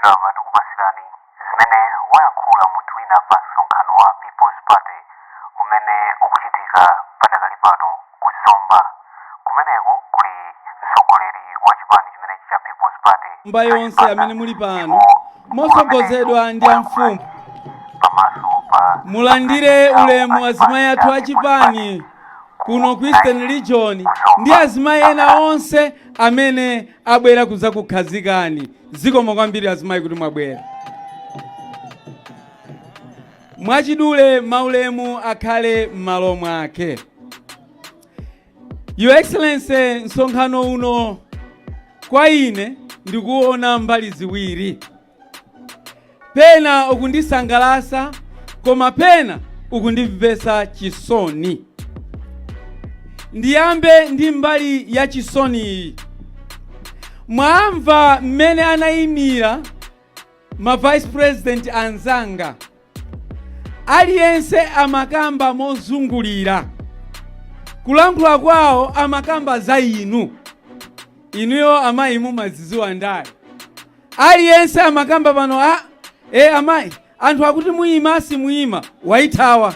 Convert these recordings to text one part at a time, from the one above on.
Posachedwapa tikupatsirani zimene wayankhula munthu wina pa msonkhano wa People's Party umene ukuchitika padakali pano ku Zomba. Kumeneku kuli mtsogoleri wa chipani chimenechi cha People's Party Nyumba Joyce yonse Banda amene muli pano ndipo mkulu mosogozedwa ameneyu ndi a wayankhula mfumu izi pamaso pa mulandire aphunzitsi awo ulemu a azimayi chipani athu cha a People's chipani Party ku kuno ku Eastern Naichi Region ku ndi Zomba azimayi ena Tamverani. onse amene abwera kudzakukhazikani. Zikomo kwambiri azimayi kuti mwabwera. Mwachidule maulemu akhale m'malo mwake. Your Excellency, msonkhano uno kwa ine ndikuona mbali ziwiri. Pena ukundisangalasa koma pena ukundimvetsa chisoni. Ndiyambe ndi mbali ya chisoniyi. Mwamva mmene anayimira ma vice president anzanga. Aliyense amakamba mozungulira. Kulankhula kwawo amakamba za inu. Inuyo amayi mumaziziwa ndale. Aliyense amakamba pano a e amayi anthu akuti muyima simuyima waithawa.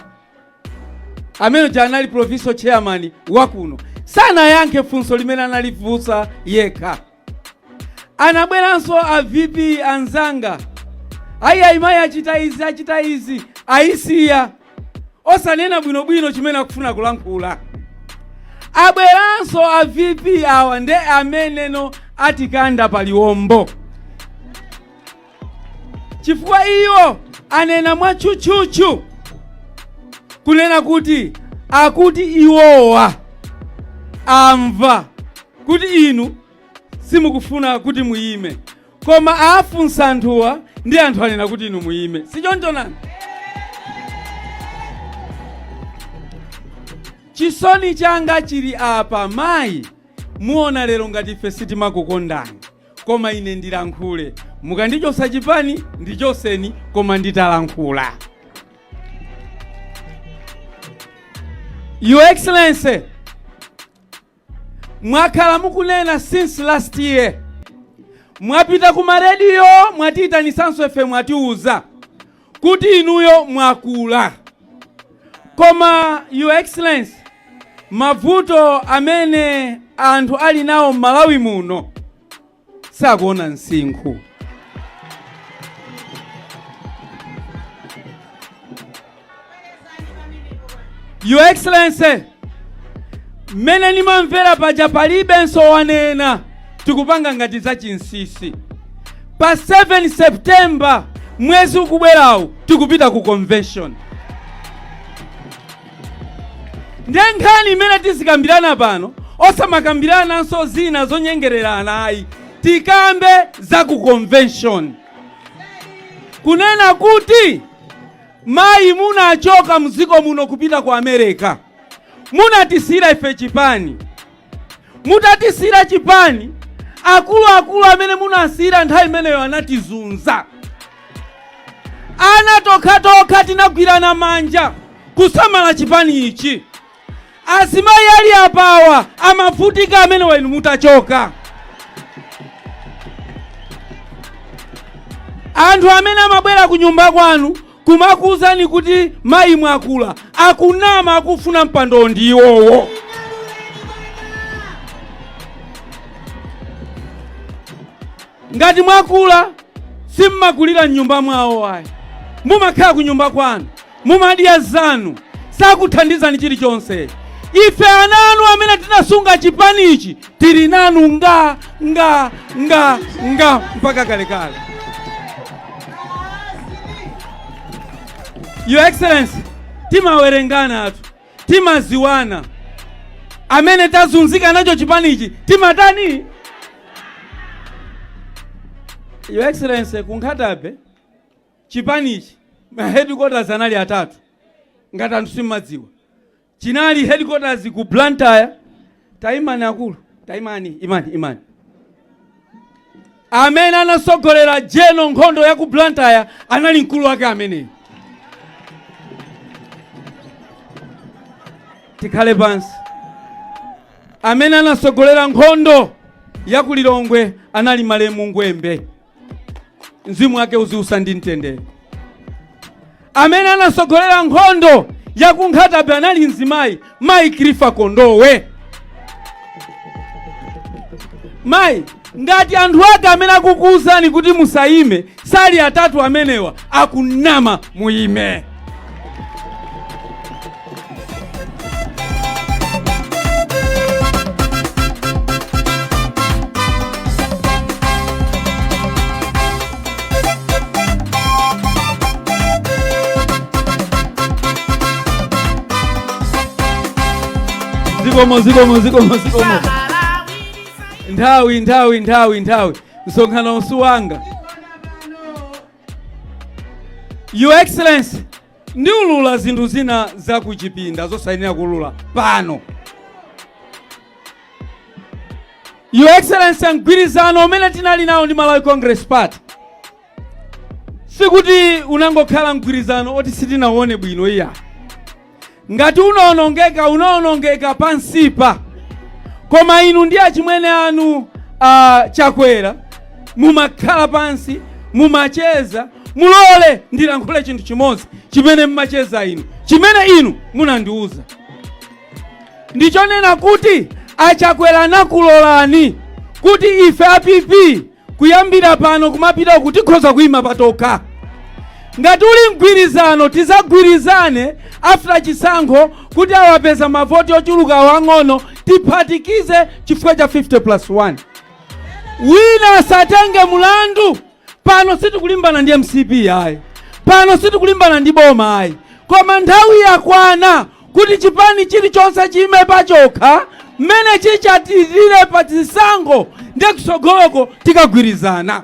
Amene uja anali provincial chairman wakuno sanayankhe funso limene analifunsa yekha. Anabweranso a VP anzanga, ayi ayimayi achita izi achita izi, ayisiya osanena bwinobwino chimene akufuna kulankhula. Abweranso a VP awa nde ameneno atikanda paliwombo, chifukwa iwo anena mwatchutchutchu kunena kuti akuti iwowa amva kuti inu simukufuna kuti muyime, koma afunsa anthuwa ndi anthu anena kuti inu muyime, si choncho nani? Chisoni changa chili apa mayi, muona lero ngati ife sitimakukondani, koma ine ndilankhule. Mukandichosa chipani ndichoseni, koma nditalankhula. Your Excellency, mwakhala mukunena since last year, mwapita ku marediyo, mwatiyitanisanso ife, mwatiuza kuti inuyo mwakula. Koma Your Excellency, mavuto amene anthu ali nawo m'Malawi muno sakuona msinkhu. Your Excellency, mmene ndimamvera paja palibenso wanena, tikupanga ngati za chinsisi. Pa 7 September mwezi ukubwerawu tikupita ku convention. Ndiye nkhani imene tizikambirana pano, osamakambirananso zina zonyengererana ayi, tikambe za ku convention. Kunena kuti mayi munachoka mdziko muno kupita ku America, munatisiyira ife chipani. Mutatisiyira chipani, akuluakulu amene munasiyira nthawi imeneyo anatizunza. Ana tokhatokha tinagwirana manja kusamala chipani ichi. Azimayi ali apawa amavutika amenewa inu mutachoka. Anthu amene amabwera ku nyumba kwanu kumakuuzani kuti mayi mwakula, akunama, akufuna mpando ndi iwowo. Ngati mwakula simmakulira mnyumba mwawo ayi, mumakhala ku nyumba kwanu, mumadya zanu, sakuthandizani chilichonse. Ife ana anu amene tinasunga chipanichi tili nanu nga nga nga nga mpaka kalekale. Your Excellency, timawerengana atu, timaziwana, amene tazunzika nacho chipanichi timatani. Your Excellency, ku Nkhata Bay chipanichi ma headquarters anali atatu, ngati anthu simmadziwa. Chinali headquarters ku Blantyre. Taimani akulu, taimani, imani, imani. Amene anasogolera jeno nkhondo ya ku Blantyre anali mkulu wake ameneyi. Tikhale pansi. Amene anasogolera nkhondo ya ku Lilongwe anali malemu Ngwembe. Mzimu wake uziusa ndi mtendere. Amene anasogolera nkhondo ya ku Nkhata Bay anali mzimayi, Mayi Cliffa Kondowe. Mayi, ngati anthu ake amene akukuwuzani kuti musayime sali atatu amenewa, akunama. Muyime. Zikomo, zikomo, zikomo, zikomo. Nthawi, nthawi, nthawi, nthawi. Msonkhano usuwanga. Your Excellency, ndiulula zinthu zina zakuchipinda zosayenera kulula pano. Your Excellency, mgwirizano umene tinali nawo ndi Malawi Congress Party sikuti unangokhala mgwirizano oti sitinawone bwino, iya. Ngati unaonongeka, unaonongeka pansipa, koma inu ndi achimwene anu Chakwera mumakhala pansi, mumacheza. Mulole ndilankhule chinthu chimodzi chimene mmacheza inu, chimene inu munandiuza, ndichonena kuti aChakwera anakulolani kuti ife a PP kuyambira pano kumapita kuti tikhoza kuyima patokha. Ngati uli mgwirizano, tizagwirizane after chisankho kuti awapeza mavoti ochuluka, awang'ono, tiphatikize chifukwa cha 50 plus 1. Wina asatenge mulandu. Pano sitikulimbana ndi MCP ayi, pano sitikulimbana ndi boma ayi, koma nthawi yakwana kuti chipani chilichonse chiyime pachokha mmene chichatitire pa zisankho, ndiye kusogoloko tikagwirizana.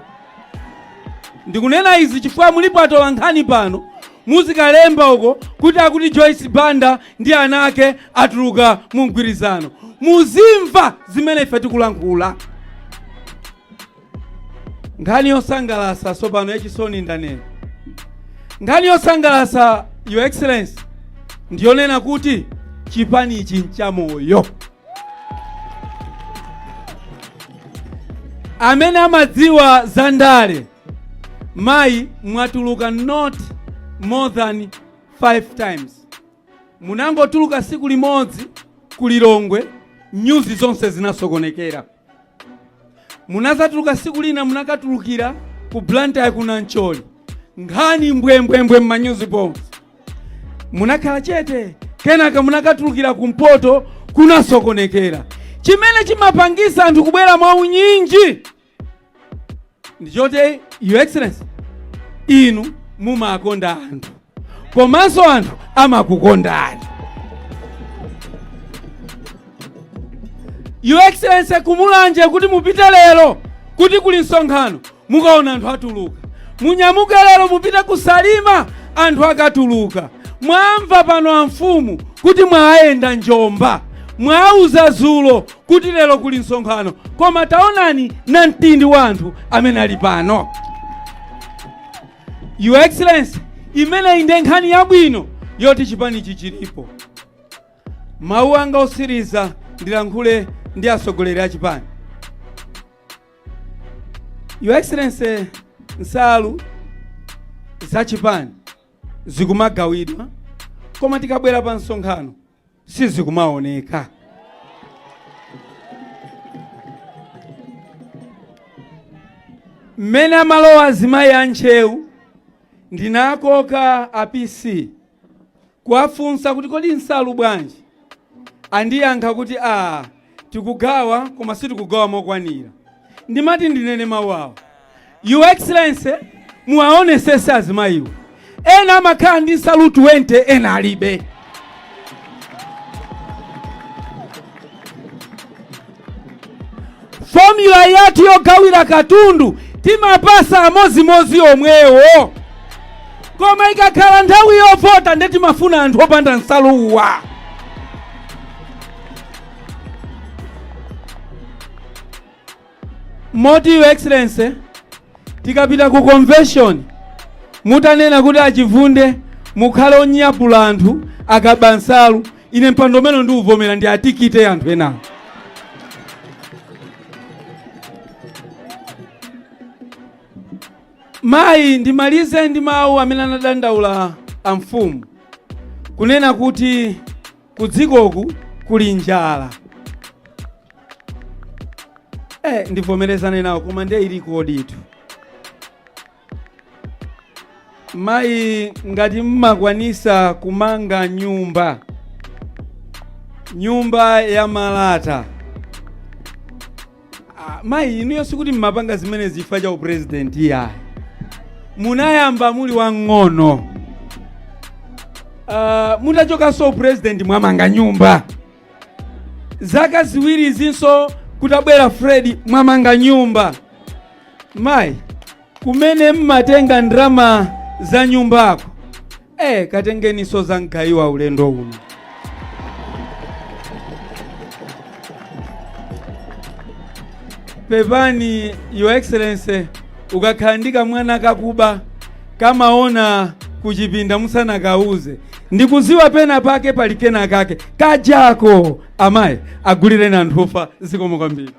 Ndikunena izi chifukwa mulipo atola nkhani pano, muzikalemba uko kuti akuti Joyce Banda ndi ana ake atuluka mu mgwirizano. Muzimva zimene ife tikulankhula. Nkhani yosangalasa tsopano, yachisoni ndanena. Nkhani yosangalasa, Your Excellency, ndiyonena kuti chipani ichi nchamoyo. Amene amadziwa za ndale, mayi, mwatuluka not more than 5 times. Munangotuluka siku limodzi ku Lilongwe, nyuzi zonse zinasokonekera. Munazatuluka siku lina, munakatulukira ku Blantyre, ku Nancholi, nkhani mbwembwembwe mmanyuzi ponse. Munakhala chete, kenaka munakatulukira kumpoto, kunasokonekera. Chimene chimapangisa anthu kubwera mwaunyinji ndichoti, Your Excellency, inu mumakonda anthu komanso anthu amakukondani. Your Excellency, kumulanje kuti mupite lero kuti kuli msonkhano, mukaona anthu atuluka. Munyamuke lero mupite kusalima, anthu akatuluka. Mwamva pano amfumu kuti mwayenda njomba, mwauza zulo kuti lero kuli msonkhano, koma taonani na mtindi wa anthu amene ali pano. Your Excellency, imeneyi ndi nkhani yabwino yoti chipanichi chilipo. Mawu anga osiriza, ndilankhule ndi atsogoleri a chipani. Your Excellency, nsalu za chipani zikumagawidwa, koma tikabwera pa msonkhano sizikumaoneka. Mmene amalowa azimayi a Ntcheu, ndinakoka a PC kuwafunsa kuti kodi nsalu bwanji? Andiyankha kuti a tikugawa, koma sitikugawa mokwanira. Ndimati ndinene mawu awo, Your Excellency, muwaonesese azimayiwo. Ena amakhala ndi nsalu 20, ena alibe. Formula yathu yogawira katundu, timapasa amozimozi omwewo, koma ikakhala nthawi yovota nde timafuna anthu opanda nsaluwa. Moti, Your Excellency, tikapita ku convention, mutanena kuti achivunde mukhale onyapula anthu akaba nsalu, ine mpando umene ndiuvomera, ndi atikite anthu enawo. Mayi, ndimalize ndi mawu amene anadandaula amfumu kunena kuti kudzikoku kuli njala. Ndivomerezane nawo, koma ndiye ili koditu. Mayi, ngati mmakwanisa kumanga nyumba, nyumba ya malata, mayi, inuyo sikuti mmapanga zimene chifukwa cha upresident iyayi, munayamba muli wang'ono. Mutachokanso upresident mwamanga nyumba, zaka 2 zinso kutabwera Fred mwamanga nyumba. Mayi, kumene mmatenga ndrama za nyumbako, katengeniso za mgayiwa ulendo uno. Pepani, Your Excellency, ukakhala ndi kamwana kakuba kamaona kuchipinda musanakauze, ndikuziwa pena pake pali kena kake kajako. Amayi, agulireni anthu ufa. Zikomo kwambiri.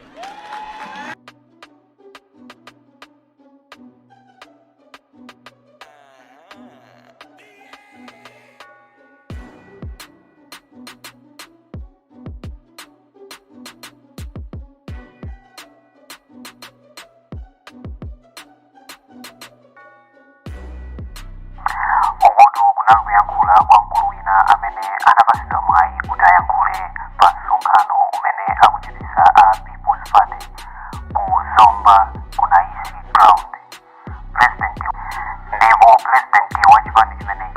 Ukotu kunali kuyankhula kwa mkulu wina amene anapatsidwa mwayi kuti ayankhule pa msonkhano umene akuchititsa a People's Party ku Zomba ku Naisi Ground. President ndipo president wa chipani chimenechi